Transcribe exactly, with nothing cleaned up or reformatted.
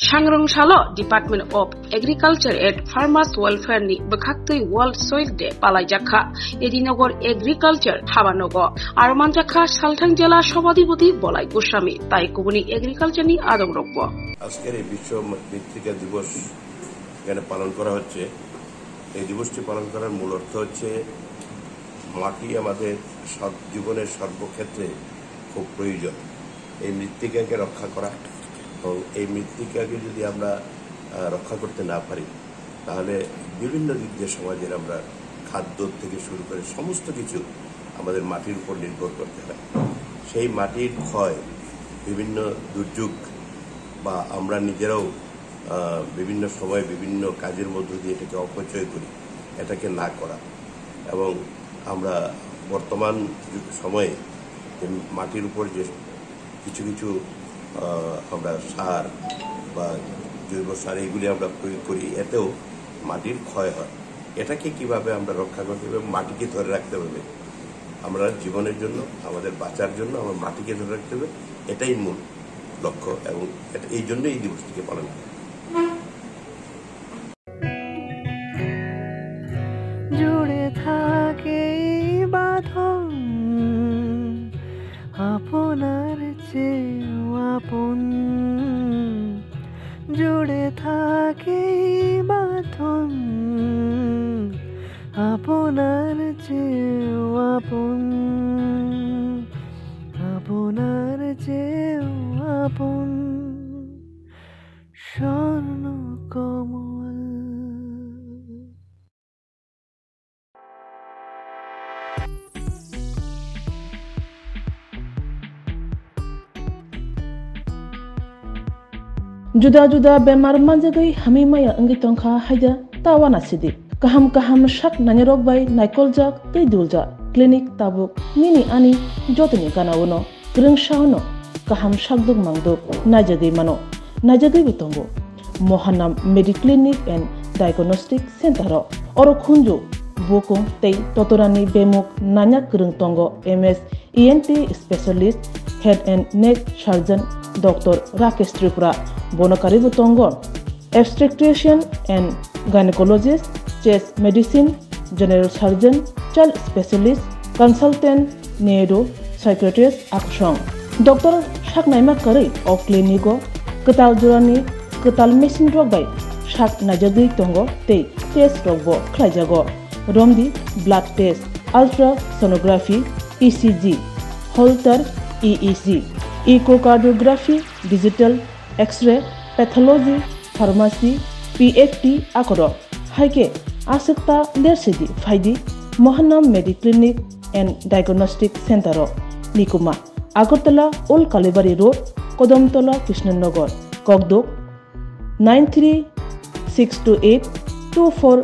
Sangrong salo Department of Agriculture and Farmers Welfare ni bwkhaktwi World Soil Day palaijakha Edinagar Agriculture habanogo. Aro manjakha Salthang jela Sobhadipoti Bolai Goswami tai kubuni agriculture ni adongrokbo. আজকের এই বিশ্ব মৃত্তিকা দিবস এখানে পালন করা হচ্ছে। এই দিবসটি পালন করার মূল অর্থ হচ্ছে মাটি আমাদের সব, জীবনের সর্বক্ষেত্রে খুব প্রয়োজন। এই মৃত্তিকাকে রক্ষা করা এবং এই মৃত্তিকাকে যদি আমরা, আহ, রক্ষা করতে না পারি, তাহলে বিভিন্ন দিক দিয়ে সমাজের আমরা খাদ্য থেকে শুরু করে সমস্ত কিছু আমাদের মাটির উপর নির্ভর করতে হয়। সেই মাটির ক্ষয়, বিভিন্ন দুর্যোগ বা আমরা নিজেরাও, আহ, বিভিন্ন সময় বিভিন্ন কাজের মধ্য দিয়ে এটাকে অপচয় করি, এটাকে না করা। এবং আমরা বর্তমান যুগ, সময়ে যে মাটির উপর যে কিছু কিছু, আহ, আমরা সার বা জৈব সার এগুলি আমরা প্রয়োগ করি, এতেও মাটির ক্ষয় হয়। এটাকে কিভাবে আমরা রক্ষা করতে হবে, মাটিকে ধরে রাখতে হবে। আমরা জীবনের জন্য, আমাদের বাঁচার জন্য আমরা মাটিকে ধরে রাখতে হবে, এটাই মূল লক্ষ্য এবং এটা, এই জন্য এই দিবসটিকে পালন করি। জুড়ে থাকে এই বাঁধন আপনার চেয়েও আপন, জুড়ে থাকে এই বাঁধন আপনার চেয়েও আপন, আপনার চেয়েও আপন। স্বর্ণ কমল। Juda juda bemar manjagwi hamwi maya wngwi tongkha haida ta uanasidi. Kaham kaham sak nainarok bai naikoljak tei duljak clinic tabuk nini ani jotoni gana-o no. Kwrwngsa-o no kaham sakduk mangduk naijagwi mano, naijagwibo tongo Mohanam Mediclinic and Diagnostic Center-o. Oro khunju, bukung tei totorani bemuk nanya kwrwng tongo M S E N T specialist, head and neck surgeon Doctor Rakesh Tripura. Bono karwibo tongo obstetrician and gynecologist, chest medicine, general surgeon, child specialist, consultant, neuro, psychiatrist, akusong. Doctor sak naima kwrwi o clinic-o kwtal jorani kwtal machine rok bai sak naijagwi tongo tei test rokbo khlaijago. Romdi blood test, ultrasonography, E C G, Holter E E G, echocardiography, digital X-ray, pathology, pharmacy, P F T akorok. Hai khe aswk ta lersidi phaidi Mohanam Mediclinic and Diagnostic Center-o, Nikuma, Agartala Old Kalibari Road, Kodamtola, Krishnanagar, Kokduk, nine three six two eight two four